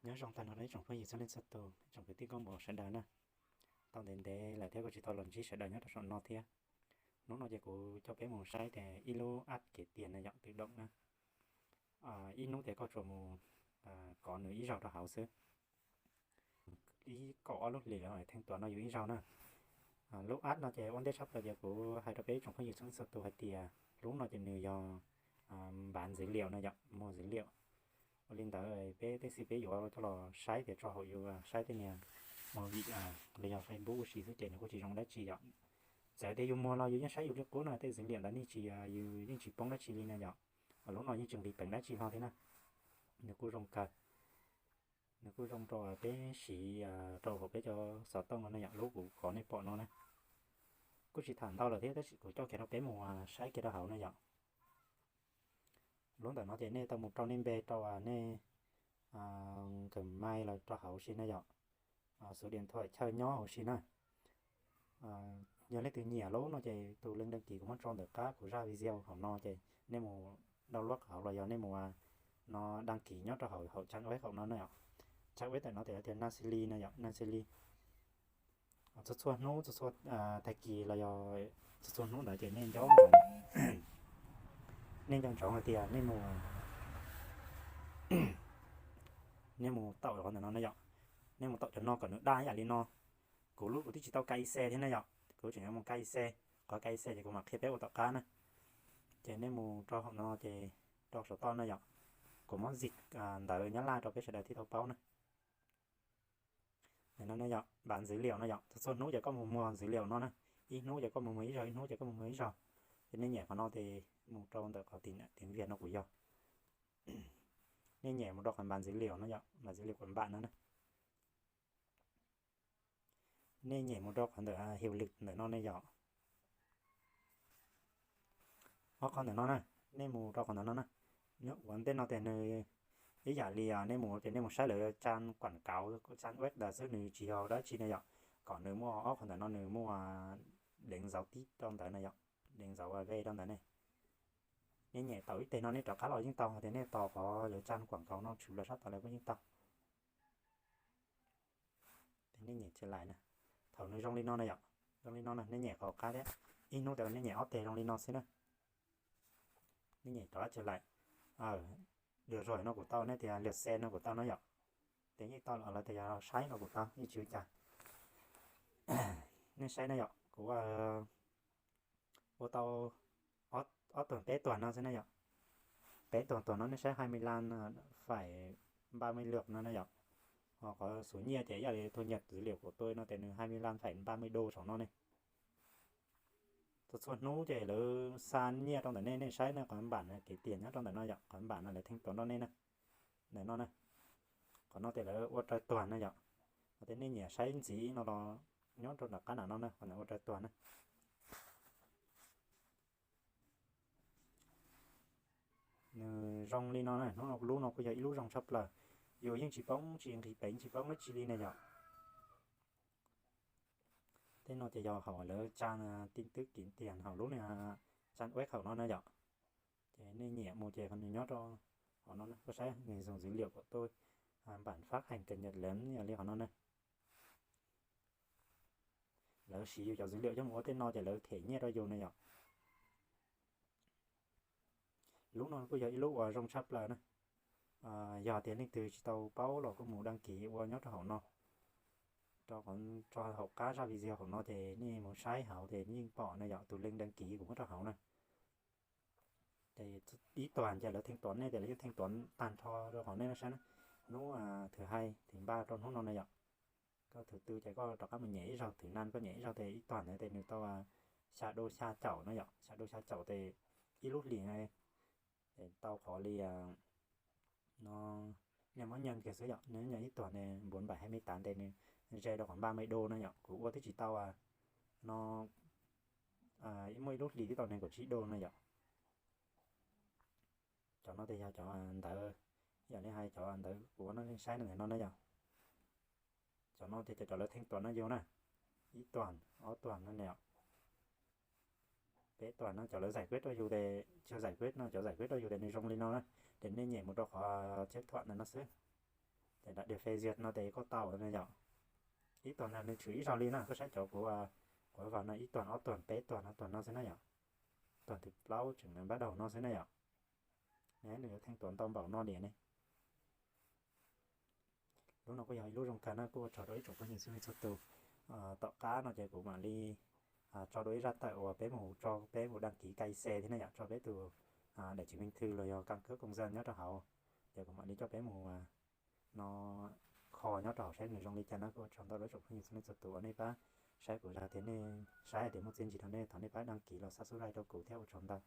Nyob zoo tag nrho rau ib tsoom phooj ywg txhua leej txhua tus, ib tsoom kwv tij nkauj muam sawv daws na. Tau ntev ntev lawm thiab kuv tsis tau los ntsib sawv daws nyob rau saum no thiab. Hnub no ces kuv coj peb mus saib tias ib lub app kev tiag na yom, tự động na. Ib hnub tias koj tsuas mus kov nws ib zaug rau hauv xwb. Ib kaum ob lub hlis lawm theej tuam no yus ib zaug na. Lub app no ces ua ntej tshaj plaws ces kuv hais rau peb ib tsoom phooj ywg txhua leej txhua tus hais tias lub no ces nws yog bán dữ liệu no yom, mua dữ liệu. Ua li ntawd peb tej xwb peb yuav coj los saib tias tso hauv yus saib tej niag movie los yog Facebook ua si xwb ces nws kuj tsis zoo dab tsi yom. Txawm tias yus muag los yus yeej saib yus li qub no, tej dữ liệu ntawd yeej tsis, yus yeej tsis poob dab tsi li na yom. Lub no yeej tsis nqis peev dab tsi hlo thiab na. Nws kuj zoo kawg. Nws kuj zoo rau peb siv rau hauv peb cov xov tooj no na yom, lub kuv kov nej pom no na. Kuj tsis tham ntau lawm thiab tab sis kuv coj kiag rau peb mus saib kiag rau hauv na yom. Lub ntawm no ces nej tau mus rau nej npe rau nej Gmail los rau hauv si na yom. Số điện thoại chaw nyob hauv si na. Yog leej twg nyiam lub no ces tus link đăng ký kuv muab tso ntawm qab kuv zaj video hauv no ces nej mus download hauv los yog nej mus no đăng ký nyob rau hauv hauv trang web hauv no na yom. Trang web ntawm no tias tias Nasili no yom, Nasili. Txhua txhua hnub txhua txhua tag kis los yog txhua txhua hnub ntawd ces nej nco ntsoov, nej nco ntsoov hais tias nej mus, nej mus taum qhov ntawm no na yom. Nej mus taum cov no kom nws daj ib yam li no. Kuv lub kuv twb tsis tau KYC thiab na yom, kuv tseem yuav mus KYC. Qhov KYC ces kuv mam qhia peb ua tom qab na. Ces nej mus rau hauv no ces rau saum toj na yom, kuv muab dịch ntawv Nyab Laj rau peb sawv daws thiaj tau paub na. Ntawm no yog bán dữ liệu no yom, txhua txhua hnub ces koj mus muag dữ liệu no na. Ib hnub ces koj mus muag ib zaug, ib hnub ces koj mus muag ib zaug. Ces nej nyem qhov no ces mus rau ntawm qhov tìm việc no kuv yog. Nej nyem mus rau qhov bán dữ liệu no yom, bán dữ liệu của bạn no na. Nej nyem mus rau qhov ntawm hiệu lực ntawm no ne yom. Ob qhov ntawm no na, nej mus rau qhov ntawm no na. Ua ntej no tias nws ib yam li nej mus ces nej mus saib lawv trang quảng cáo, trang web xwb, nws tsis yog dab tsi ne yom. Kom nws muaj ob qhov ntawm no nws muaj đánh dấu tib rau ntawd na yom, đánh dấu V rau ntawd ne. Nej nyem tau ib teg no nej rov qab los yeej tau, tias nej tos qhov lawv trang quảng cáo no tshwm los sab tod lawv kuj yeej tau. Nej nyem tsis lais na. Thaum nws zoo li no na yom, zoo li no na nej nyem qhov qab thiab. Ib hnub tias nej nyem ob teg zoo li no xwb na. Nej nyem rov qab tsis lais. Được rồi no kuv tau, nej tias lượt xem no kuv tau no yom. Tias yeej tau lawm tias yog saib no kuv tau, yeej tsis ua cas. Nej saib na yom, kuv ua tau ob tuag peb tuag no xwb na yom. Peb tuag tuag no nej saib hai mươi lăm phẩy ba mươi lượt no na yom. Ho qhov số nyiaj ces ib yam li thu nhập dữ liệu của tôi no ces nws hai mươi lăm phẩy ba mươi đô saum no ne. Txhua txhua hnub ces lawv xa nyiaj rau ntawm nej, nej saib na, qhov npam kev tiag nyob rau ntawm no yom, qhov npam no lawv thanh toán rau nej na. Ntawm no na, qhov no ces lawv ua raws tuag na yom. Qhov tias nej nyiam saib ntxiv no los nyob rau nram qab nram no na, qhov ntawm ua raws tuag na. Nws zoo li no na, hnub no lub no kuj yog ib lub zoo tshaj plaws. Yus yeej tsis poob tsis nqis peev tsis poob dab tsi li na yom. Tej no ces yog hauv lawv trang tin tức kiếm tiền hauv lub trang web hauv no na yom. Ces nej nyiam mus ces nws nyob rau hauv no, koj saib nws dùng dữ liệu của tôi, bản phát hành cập nhật lắm yog li hauv no na. Lawv siv yus cov dữ liệu coj mus ua tej no ces lawv them nyiaj rau yus na yom. Lub no kuj yog ib lub uas zoo tshaj plaws na. Yog tias leej twg tsis tau paub los kuj mus đăng ký ua nyob rau hauv no. Rau hauv qab zaj video hauv no ces nej mus saib hauv ces yeej pom na yom, tus link đăng ký kuv muab rau hauv na. Ces ib tuag ces lawv thanh toán nej ces lawv yeej thanh toán tag nrho rau hauv nej no saib na. Hnub thứ hai, thứ ba rau hnub no na yom. Koj thứ tư ces koj rov qab mus nyem ib zaug, thứ năm koj nyem ib zaug ces ib tuag ntawd ces nws tau xya đô xya chảo no yom, xya đô xya chảo ces ib lub hlis tau qhov li no, nej muab nyeem kiag xwb yom, nej nyeem ib tuag ne bốn bảy hai mươi tám ces nws ze rau qhov ba mươi đô no yom, kuv ua twb tsis tau no, muaj ib lub hlis twb tau nees nkaum tsib đô no yom. Cov no ces yog cov ntawv, yam li hais cov ntawv kuv ua no nej saib ntawm no na yom. Cov no ces cov lawv thanh toán no yog na, ib tuag, ob tuag no ne, peb tuag no cov lawv giải quyết rau yus ces, chưa giải quyết no cov giải quyết rau yus ces nws zoo li no na. Ces nej nyem mus rau qhov chấp thuận ntawm no xwb. Ces nram phê duyệt no ces koj tau ne yom. Ib tuần no nws tshwm ib zaug li na, koj saib cov kuv, kuv vam no ib tuần, ob tuần, peb tuần, no tuần no xwb na yom. Tuần thứ plaub tseem bắt đầu no xwb na yom. Ne nws yuav theej tuav ntau npaum no diam ne. Lub no kuj yog ib lub zoo kawg na, kuj ua tsaug rau ib tsoom phooj ywg txhua leej txhua tus. Tom qab no ces kuv mam li tso dua ib zaj tawm uas peb mus tso, peb mus đăng ký cai xe thiab na yom, tso peb tus daim chứng minh thư los yog căn cước công dân nyob rau hauv. Ces kuv mam li coj peb mus no kho nyob rau hauv saib nws zoo li cas na. Kuj ua tsaug ntau rau ib tsoom phooj ywg txhua leej txhua tus uas nej pab saib kuv zaj tias nej saib hais tias muaj txiaj ntsig rau nej, thov nej pab đăng ký los subscribe rau kuv thiab, ua tsaug ntau.